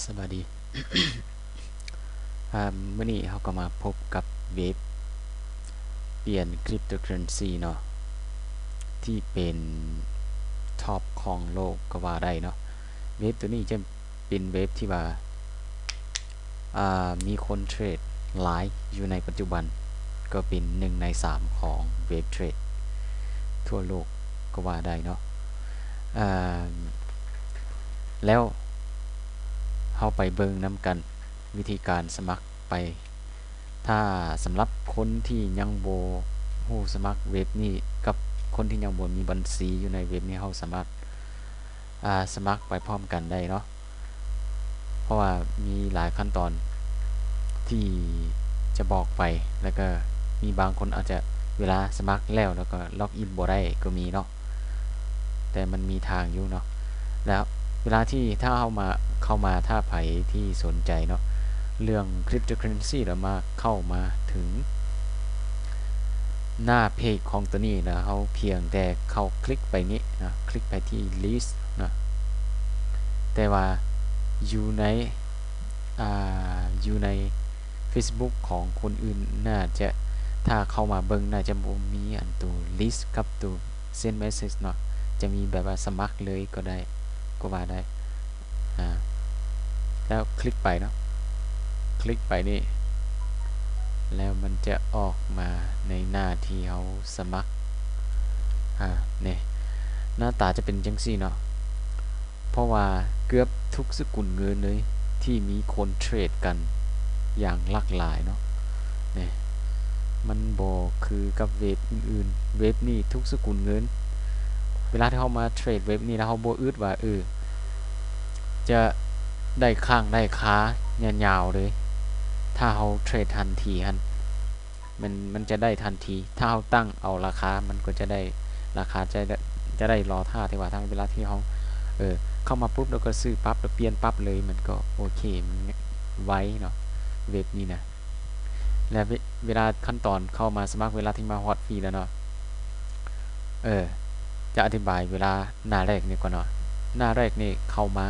ສະບາຍດີ ອາ ມື້ນີ້ເຮົາກໍມາພົບກັບເວັບປ່ຽນຄຣິບໂຕເຄີເຣນຊີເນາະ ທີ່ເປັນທັອບຂອງໂລກກໍວ່າໄດ້ເນາະ. ເວັບໂຕນີ້ຈະເປັນເວັບທີ່ວ່າ ອາ ມີຄົນເທຣດຫຼາຍຢູ່ໃນປັດຈຸບັນ ກໍເປັນໜຶ່ງໃນສາມຂອງເວັບເທຣດທົ່ວໂລກກໍວ່າໄດ້ເນາະ. ອາ ແລ້ວເຮົາໄປເບິ່ງນຳກັນ ວິທີການສະໝັກໄປ. ຖ້າສຳລັບຄົນທີ່ຍັງບໍ່ຮູ້ສະໝັກເວັບນີ້ ກັບຄົນທີ່ຍັງບໍ່ມີບັນຊີຢູ່ໃນເວັບນີ້ ເຮົາສາມາດ ອາ ສະໝັກໄປພ້ອມກັນໄດ້ເນາະ ເພາະວ່າມີຫຼາຍຂັ້ນຕອນທີ່ຈະບອກໄປ ແລ້ວກໍມີບາງຄົນອາດຈະເວລາສະໝັກແລ້ວ ແລ້ວກໍລັອກອິນບໍ່ໄດ້ກໍມີເນາະ. ແຕ່ມັນມີທາງຢູ່ເນາະ. ແລ້ວເວລາທີ່ ຖ້າເຮົາມາ ເຂົ້າມາ ຖ້າໃຜທີ່ສົນໃຈເນາະ ເລື່ອງຄຣິບໂຕເຄີເຣນຊີ ແລ້ວມາ ເຂົ້າມາເຖິງໜ້າເພຈຂອງໂຕນີ້ ແລ້ວເຮົາພຽງແຕ່ເຂົ້າຄລິກໄປນີ້ເນາະ ຄລິກໄປທີ່ລິດເນາະ. ແຕ່ວ່າຢູ່ໃນ ອາ ຢູ່ໃນເຟສບຸກຂອງຄົນອື່ນ ໜ້າຈະ ຖ້າເຂົ້າມາເບິ່ງ ໜ້າຈະບໍ່ມີອັນໂຕລິດກັບໂຕ ເຊັນເມສເຊຈເນາະ ຈະມີແບບວ່າສະໝັກເລີຍກໍໄດ້ ກໍວ່າໄດ້. ອາ ແລ້ວຄລິກໄປເນາະ ຄລິກໄປນີ້ ແລ້ວມັນຈະອອກມາໃນໜ້າທີ່ເຮົາສະໝັກ. ອາ ນີ້ ໜ້າຕາຈະເປັນຈັ່ງຊີ້ເນາະ. ເພາະວ່າເກືອບທຸກສະກຸນເງິນເລີຍ ທີ່ມີຄົນເທຣດກັນຢ່າງຫຼາກຫຼາຍເນາະ ນີ້ ມັນບໍ່ຄືກັບເວັບອື່ນໆ. ເວັບນີ້ທຸກສະກຸນເງິນ ເວລາທີ່ເຮົາມາເທຣດເວັບນີ້ ແລ້ວເຮົາບໍ່ອຶດວ່າ ເອີ ຈະໄດ້ຄ້າງໄດ້ຄາຍາວໆເລີຍ ຖ້າເຮົາເທຣດທັນທີຫັ້ນ ມັນ ມັນຈະໄດ້ທັນທີ. ຖ້າເຮົາຕັ້ງເອົາລາຄາ ມັນກໍຈະໄດ້ ລາຄາຈະ ຈະໄດ້ລໍຖ້າ. ແຕ່ວ່າຖ້າເວລາທີ່ເຮົາ ເອີ ເຂົ້າມາປຸບ ແລ້ວກໍຊື້ປັບ ແລ້ວປ່ຽນປັບເລີຍ ມັນກໍໂອເຄ ມັນໄວເນາະ ເວັບນີ້ນະ. ແລະ ເວ ເວລາຂັ້ນຕອນເຂົ້າມາສະໝັກ ເວລາທີ່ມາຮອດຟຣີແລ້ວເນາະ ເອີ ຈະອະທິບາຍເວລາ ໜ້າແລກນີ້ກ່ອນເນາະ. ໜ້າແລກນີ້ເຂົ້າມາ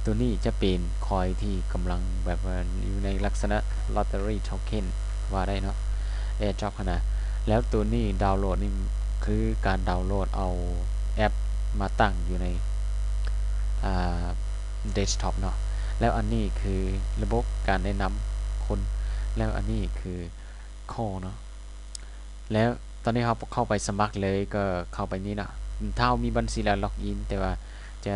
ໂຕນີ້ຈະເປັນຄອຍທີ່ກຳລັງແບບວ່າຢູ່ໃນລັກສະນະລອດເຕີຣີໂທເຄັນວ່າໄດ້ເນາະ ແອດຣອບຫັ້ນນະ. ແລ້ວໂຕນີ້ດາວໂຫຼດນີ້ຄືການດາວໂຫຼດເອົາແອັບມາຕັ້ງຢູ່ໃນ ອາ ເດັສທັອບເນາະ. ແລ້ວອັນນີ້ຄືລະບົບການແນະນຳຄົນ ແລ້ວອັນນີ້ຄືຄໍເນາະ. ແລ້ວຕອນນີ້ເຮົາເຂົ້າໄປສະໝັກເລີຍ ກໍເຂົ້າໄປນີ້ເນາະ. ຖ້າເຮົາມີບັນຊີແລ້ວລັອກອິນ ແຕ່ວ່າຈະ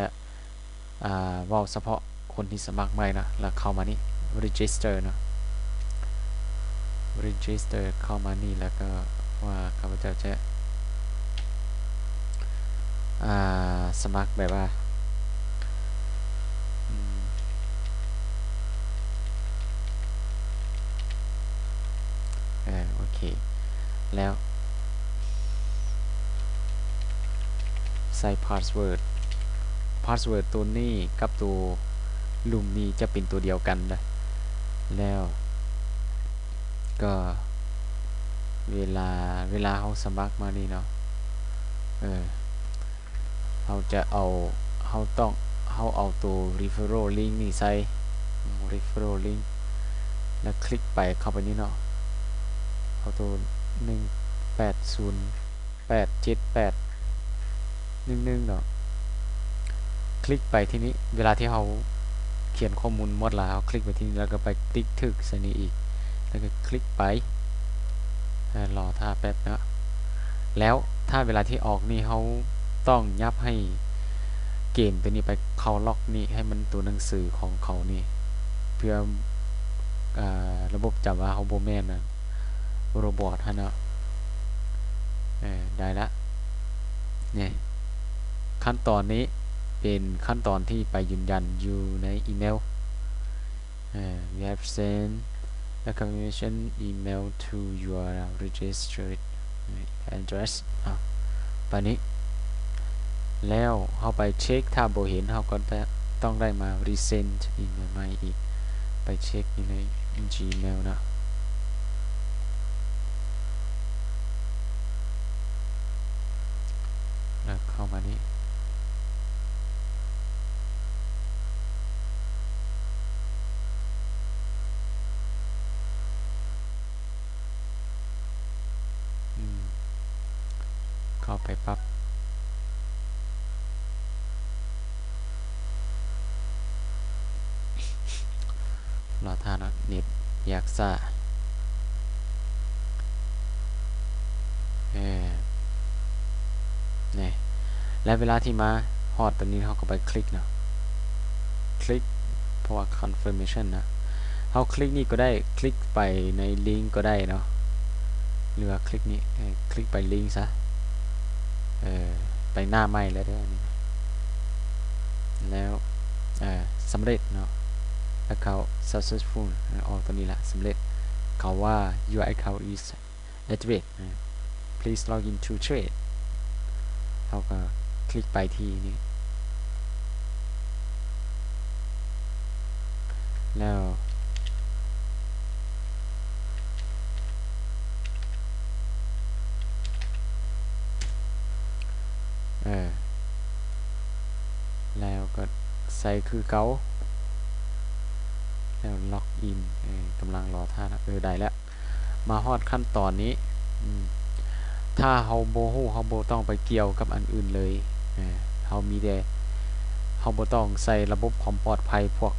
ອາ ເວົ້າສະເພາະຄົນທີ່ສະໝັກໃໝ່ເນາະ ແລ້ວເຂົ້າມານີ້ ເຣຈິສເຕີເນາະ ເຣຈິສເຕີ ເຂົ້າມານີ້ ແລ້ວກໍວ່າຂ້າພະເຈົ້າຈະ ອາ ສະໝັກແບບວ່າ ອືມ ເອີ ໂອເຄ ແລ້ວໃສ່ພາສເວີດ ພາສເວີດໂຕນີ້ກັບໂຕລຸ່ມນີ້ຈະເປັນໂຕດຽວກັນເດີ. ແລ້ວກໍເວລາ ເວລາເຮົາສະໝັກມານີ້ເນາະ ເອີ ເຮົາຈະເອົາ ເຮົາຕ້ອງ ເຮົາເອົາໂຕຣີເຟີເຣວລິ້ງນີ້ໃສ່ ຣີເຟີເຣວລິ້ງ ແລ້ວຄລິກໄປ ເຂົ້າໄປນີ້ເນາະ ເອົາໂຕໜຶ່ງແປດສູນແປດເຈັດແປດໜຶ່ງໜຶ່ງເນາະ ຄລິກໄປທີ່ນີ້. ເວລາທີ່ເຮົາຂຽນຂໍ້ມູນໝົດແລ້ວ ເຮົາຄລິກໄປທີ່ນີ້ ແລ້ວກໍໄປຕິກຖືກໃສ່ນີ້ອີກ ແລ້ວກໍຄລິກໄປ ເອີ ລໍຖ້າແປັບເນາະ. ແລ້ວຖ້າເວລາທີ່ອອກນີ້ ເຮົາຕ້ອງຫຍັບໃຫ້ເກມໂຕນີ້ໄປເຂົ້າລັອກນີ້ ໃຫ້ມັນໂຕໜັງສືຂອງເຂົານີ້ ເພື່ອ ອາ ລະບົບຈຳວ່າເຮົາບໍ່ແມ່ນ ໂຣບອດຫັ້ນເນາະ. ເອີ ໄດ້ລະ ນີ້ ຂັ້ນຕອນນີ້ເປັນຂັ້ນຕອນທີ່ໄປຢືນຢັນຢູ່ໃນອີເມວ ເອີ we have sent a confirmation email to your registered address ເນາະ ປານນີ້. ແລ້ວເຮົາໄປເຊັກ ຖ້າບໍ່ເຫັນ ເຮົາກໍຕ້ອງໄດ້ມາຣີເຊັນອີເມວໃໝ່ອີກ ໄປເຊັກຢູ່ໃນຈີເມວເນາະ ແລ້ວເຂົ້າມານີ້. ໄປປັບ ລໍຖ້າເນາະ ເນັດຢາກຊ້າ ເອີ ນີ້ ແລະເວລາທີ່ມາຮອດຕົວນີ້ ເຮົາກໍໄປຄລິກເນາະ ຄລິກ ເພາະວ່າ confirmation ນະ ເຮົາຄລິກນີ້ກໍໄດ້ ຄລິກໄປໃນລິງກໍໄດ້ເນາະ ຫຼືວ່າຄລິກນີ້ ເອີ ຄລິກໄປລິງຊະ ເອີ ໄປໜ້າໃໝ່ແລ້ວເດີ ອັນນີ້ ແລ້ວ ເອີ ສຳເລັດເນາະ account successful ອອກຕົວນີ້ລະ ສຳເລັດ ເຂົາວ່າ your account is activate please log in to trade ເຮົາກໍຄລິກໄປທີ່ນີ້ ແລ້ວ ເອີ ແລ້ວກໍໃສ່ຄືເກົ່າ ແລ້ວ log in ເອີ ກຳລັງລໍຖ້າເນາະ ເອີ ໄດ້ແລ້ວ ມາຮອດຂັ້ນຕອນນີ້ ອືມ ຖ້າເຮົາບໍ່ຮູ້ ເຮົາບໍ່ຕ້ອງໄປກ່ຽວກັບອັນອື່ນເລີຍ ເຮົາມີແຕ່ ເຮົາບໍ່ຕ້ອງໃສ່ລະບົບຄວາມປອດໄພພວກ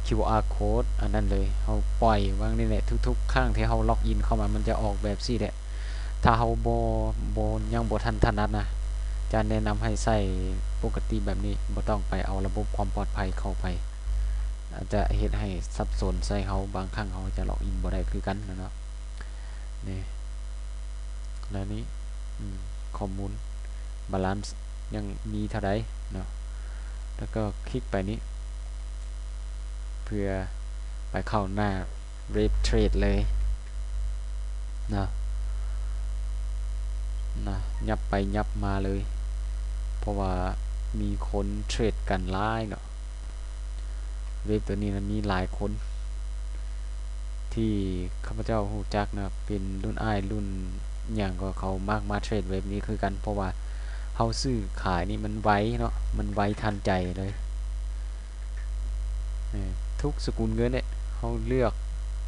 QR code ອັນນັ້ນເລີຍ ເຮົາປ່ອຍວາງນີ້ແຫຼະ ທຸກໆຄັ້ງທີ່ເຮົາ log in ເຂົ້າມາ ມັນຈະອອກແບບຊີ້ແຫຼະ ຖ້າເຮົາບໍ່ ບໍ່ ຍັງບໍ່ທັນຖະໜັດນະ ຈະແນະນຳໃຫ້ໃຊ້ປົກກະຕິແບບນີ້ ບໍ່ຕ້ອງໄປເອົາລະບົບຄວາມປອດໄພເຂົ້າໄປ ອາດຈະເຮັດໃຫ້ສັບສົນໃສ່ເຮົາ ບາງຄັ້ງເຮົາຈະ log in ບໍ່ໄດ້ຄືກັນເນາະ ນີ້ ແລ້ວນີ້ ອືມ ຂໍ້ມູນ balance ຍັງມີເທົ່າໃດເນາະ ແລ້ວກໍຄລິກໄປນີ້ ເພື່ອໄປເຂົ້າໜ້າ Wave Trade ເລີຍນະ ນະ ຫຍັບໄປຫຍັບມາເລີຍ ເພາະວ່າມີຄົນເທຣດກັນຫຼາຍເນາະ Wave ຕົວນີ້ນະ ມີຫຼາຍຄົນທີ່ຂ້າພະເຈົ້າຮູ້ຈັກນະ ເປັນລຸ້ນອ້າຍລຸ້ນຫຍັງກໍ ເຂົາມັກມາເທຣດ Wave ນີ້ຄືກັນ ເພາະວ່າເຮົາຊື້ຂາຍນີ້ມັນໄວເນາະ ມັນໄວທັນໃຈເລີຍ. ເອີ ທຸກສະກຸນເງິນເດ້ ເຮົາເລືອກ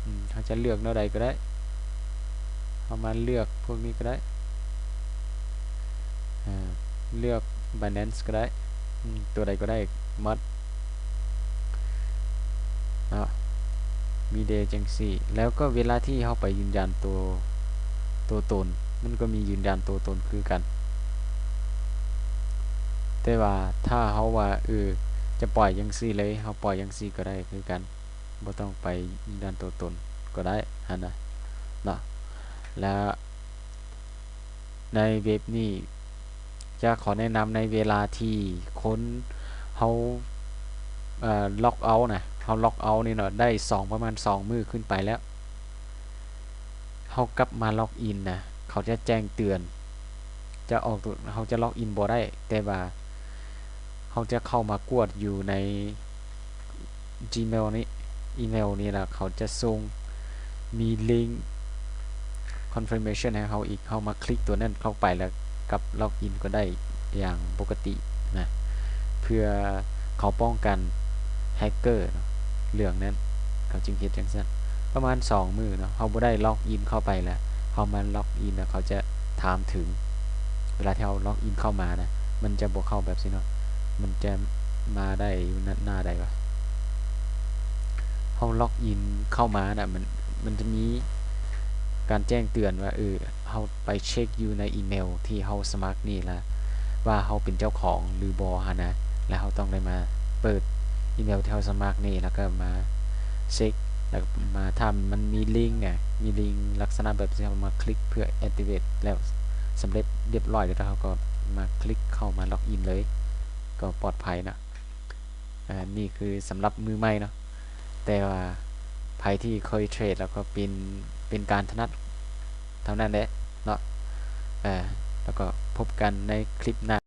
ອືມ ເຮົາຈະເລືອກແນວໃດກໍໄດ້ ເຮົາມາເລືອກພວກນີ້ກໍໄດ້ ເອີ ເລືອກ Binance ກໍໄດ້ ອືມ ຕົວໃດກໍໄດ້ໝົດເນາະ ມີແຕ່ຈັ່ງຊີ້ ແລ້ວກໍເວລາທີ່ເຮົາໄປຢືນຢັນຕົວ ຕົວຕົນ ມັນກໍມີຢືນຢັນຕົວຕົນຄືກັນ ແຕ່ວ່າຖ້າເຮົາວ່າ ເອີ ຈະປ່ອຍຈັ່ງຊີ້ເລີຍ ເຮົາປ່ອຍຈັ່ງຊີ້ກໍໄດ້ຄືກັນ ບໍ່ຕ້ອງໄປຢືນຢັນຕົວຕົນກໍໄດ້ຫັ້ນນະເນາະ ແລ້ວໃນເວັບນີ້ ຈະຂໍແນະນຳໃນເວລາທີ່ຄົນເຮົາ ເອີ ລັອກເອົານະ ເຮົາລັອກເອົານີ້ເນາະ ໄດ້ສອງ ປະມານສອງມື້ຂຶ້ນໄປແລ້ວ ເຮົາກັບມາລັອກອິນນະ ເຂົາຈະແຈ້ງເຕືອນ ຈະອອກຕົວ ເຮົາຈະລັອກອິນບໍ່ໄດ້ ແຕ່ວ່າເຮົາຈະເຂົ້າມາກວດຢູ່ໃນ Gmail ນີ້ ອີເມວນີ້ລະ ເຂົາຈະສົ່ງ ມີລິງ confirmation ໃຫ້ເຮົາອີກ ເຮົາມາຄລິກຕົວນັ້ນເຂົ້າໄປ ແລ້ວກັບລັອກອິນກໍໄດ້ຢ່າງປົກກະຕິນະ ເພື່ອເຂົາປ້ອງກັນແຮັກເກີເນາະ ເລື່ອງນັ້ນ ເຂົາຈຶ່ງເຮັດຈັ່ງຊັ້ນ ປະມານສອງມື້ເນາະ ເຮົາບໍ່ໄດ້ລັອກອິນເຂົ້າໄປລະ ເຮົາມາລັອກອິນລະ ເຂົາຈະຖາມເຖິງ ເວລາທີ່ເຮົາລັອກອິນເຂົ້າມານະ ມັນຈະບໍ່ເຂົ້າແບບຊີ້ເນາະ ມັນຈະມາໄດ້ຢູ່ໜ້າໃດວະ ເຮົາລັອກອິນເຂົ້າມານະ ມັນ ມັນຈະມີການແຈ້ງເຕືອນວ່າ ເອີ ເຮົາໄປເຊັກຢູ່ໃນອີເມວທີ່ເຮົາສະໝັກນີ້ລະ ວ່າເຮົາເປັນເຈົ້າຂອງຫຼືບໍ່ຫັ້ນນະ ແລ້ວເຮົາຕ້ອງໄດ້ມາເປີດອີເມວທີ່ເຮົາສະໝັກນີ້ ແລ້ວກໍມາເຊັກ ແລ້ວກໍມາ ຖ້າມັນມີລິງນະ ມີລິງລັກສະນະແບບທີ່ເຮົາມາຄລິກເພື່ອ activate ແລ້ວສຳເລັດລຽບຮ້ອຍ ແລ້ວເຮົາກໍມາຄລິກເຂົ້າມາລັອກອິນເລີຍ ກໍປອດໄພນະ. ອາ ນີ້ຄືສຳລັບມືໃໝ່ເນາະ ແຕ່ວ່າໃຜທີ່ເຄີຍເທຣດແລ້ວກໍເປັນ ເປັນການຖະໜັດເທົ່ານັ້ນແຫຼະເນາະ ເອີ ແລ້ວກໍພົບກັນໃນຄລິບໜ້າ.